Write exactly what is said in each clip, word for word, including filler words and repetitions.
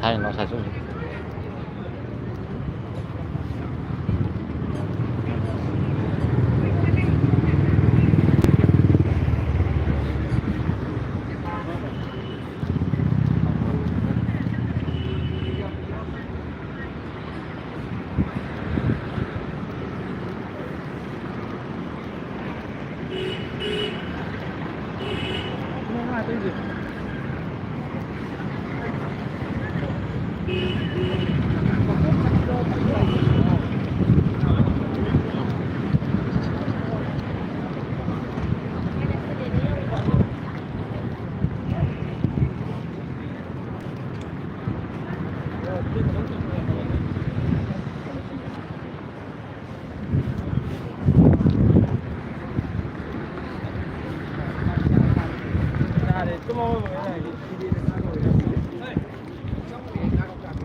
ꯍꯥꯏꯅꯣ ꯁꯥꯁꯨ꯫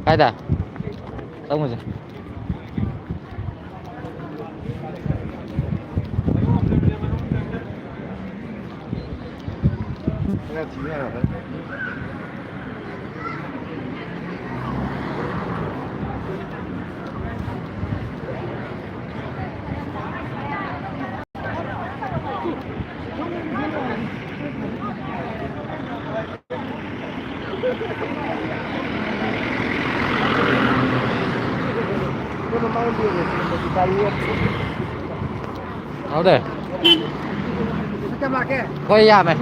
ꯀꯥꯏꯗ? ꯆꯪꯉꯨꯁꯦ꯫ ꯍꯥꯎꯗꯦ꯫ ꯍꯣꯏ, ꯌꯥꯝꯃꯦ꯫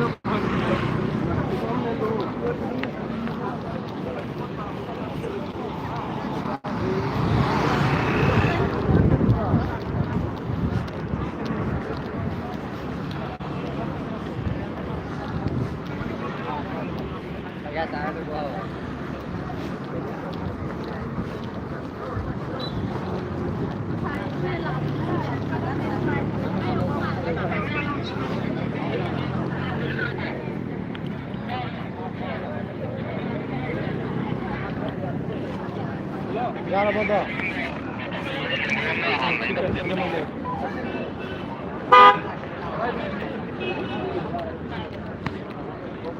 ꯌꯥꯔꯕꯣ ꯑꯗꯣ?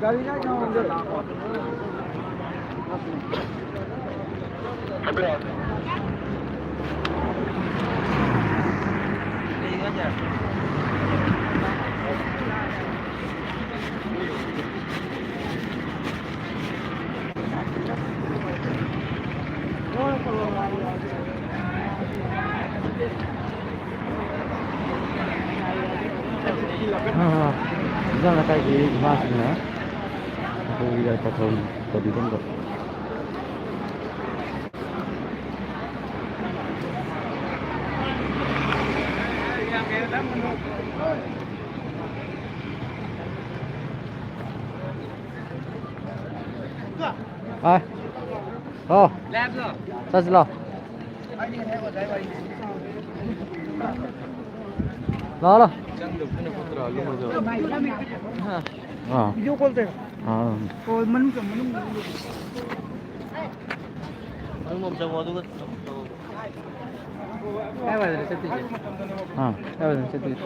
ꯒꯥꯔꯤ ꯀꯥꯏ ꯊꯝꯃꯝꯒꯦ? ꯏꯟꯖꯥꯡ ꯅꯥꯄꯤꯒꯤ ꯏꯃꯥꯁꯤꯡꯅ ꯑꯩꯈꯣꯏꯒꯤ ꯌꯥꯏꯐ ꯊꯧꯔꯝ ꯇꯧꯕꯤꯐꯝꯗꯣ꯫ ꯑꯥ꯫ ꯑꯣ꯫ ꯆꯠꯁꯤ ꯂꯥꯎ꯫ ꯂꯥꯎ, ꯂꯥꯎ꯫ ꯑꯥ꯫ ꯑꯥ꯫ ꯍꯣꯏ, ꯃꯅꯨꯡ ꯆꯪ, ꯃꯅꯨꯡ ꯆꯪ꯫ ꯃꯅꯨꯡ ꯂꯣꯝ ꯆꯪꯉꯣ, ꯑꯗꯨꯒ ꯀꯥꯏ ꯋꯥꯏꯗꯅꯣ ꯆꯠꯇꯣꯏꯁꯦ? ꯑꯥ꯫ ꯀꯥꯏ ꯋꯥꯏꯗꯅꯣ ꯆꯠꯇꯣꯏꯁꯦ?